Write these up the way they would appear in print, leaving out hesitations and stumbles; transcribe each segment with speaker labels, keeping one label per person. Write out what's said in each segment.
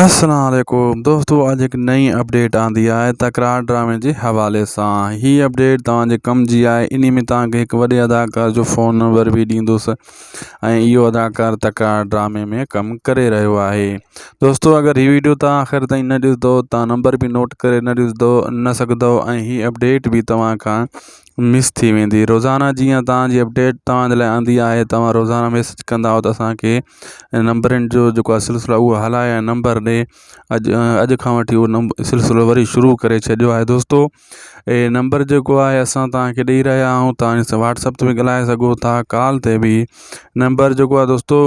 Speaker 1: السلام عليڪم دوستو اڄ هڪ نئين اپڊيٽ آندي آهي تڪرار ڊرامي جي حوالي سان هي اپڊيٽ توهان جي ڪم جي آهي انهي ۾ توهان کي هڪ وڏي اداڪار جو فون نمبر به ڏيندس ۽ اهو اداڪار تڪرار ڊرامي ۾ ڪم ڪري رهيو آهي دوستو اگر هي ويڊيو توهان آخر تائين نه ڏسندو توهان نمبر به نوٽ ڪري نه ڏسندو نه سگهندو ۽ هي اپڊيٽ به توهان کان مس ٿي ويندي روزانه جيئن توهان جي اپڊيٽ توهان جي لاء آندي آهي توهان روزانه ميسج ڪندا آهيو ته اسانکي نمبرن جو جيڪو آهي سلسلو اهو هلائي ۽ نمبر ڏي اڄ اڄ کان وٺي اهو نمبر سلسلو وري شروع ڪري ڇڏيو آهي دوستو اي نمبر جيڪو آهي اسان توهان کي ڏئي رهيا آهيون توهان واٽس اپ تي به ڳالهائي سگهو ٿا ڪال تي به نمبر جيڪو آهي دوستو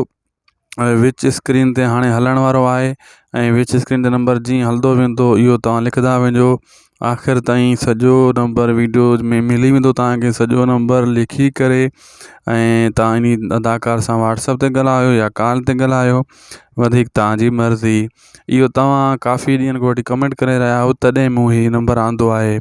Speaker 1: وچ اسڪرين تي هاڻي هلڻ وارو آهي ۽ وچ اسڪرين تي نمبر جيئن هلندو ويندو اهو توهان لکندا وڃو آخر تائين سڄو نمبر ويڊيو ۾ ملي ويندو توهان کي سڄو نمبر لکي ڪري ۽ توهان انهي اداڪار سان واٽس اپ تي ڳالهايو يا ڪال تي ڳالهايو وڌيڪ توهان جي مرضي اهو توهان ڪافي ڏينهن کان وٺي ڪمينٽ ڪري رهيا آهيو تڏهن مون هي نمبر آندو آهي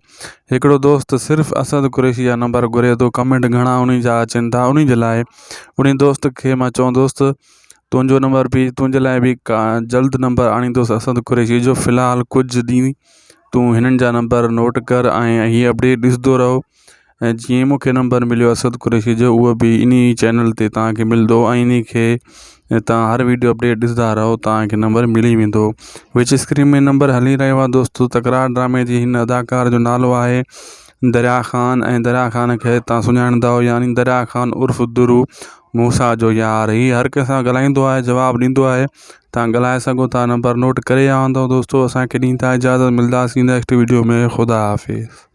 Speaker 1: هڪڙو دوست صرف اسد قريشي جا نمبر گهري ٿو ڪمينٽ گهڻا انهي جا اچن ٿا انهي جي لاء انهي دوست کي مان چوندس تنهنجو نمبر به تنهنجي لاء به جلد نمبر آڻيندس اسد قريشي جو في الحال ڪجهه ڏينهن تون هنن جا نمبر نوٽ ڪر ۽ هي اپڊيٽ ڏسندو رهو ۽ جيئن مون کي نمبر مليو اسد قريشي جو اهو به انهي ئي چينل تي توهان کي ملندو ۽ انهي کي توهان هر ويڊيو اپڊيٽ ڏسندا رهو توهان کي نمبر ملي ويندو وچ اسڪرين ۾ نمبر هلي رهيو آهي دوستو تڪرار ڊرامي جي هن اداڪار جو نالو آهي دريا خان ۽ دريا خان کي توهان سڃاڻندا هو يعني دريا خان عرف درو موسيٰ جو يار هي هر ڪنهن سان ڳالهائيندو آهي جواب ڏيندو آهي توهان ڳالهائي سگهو ٿا نمبر نوٽ ڪري آندو دوستو اسان کي ڏيندا اجازت ملداسين نيڪسٽ ويڊيو ۾ خدا حافظ.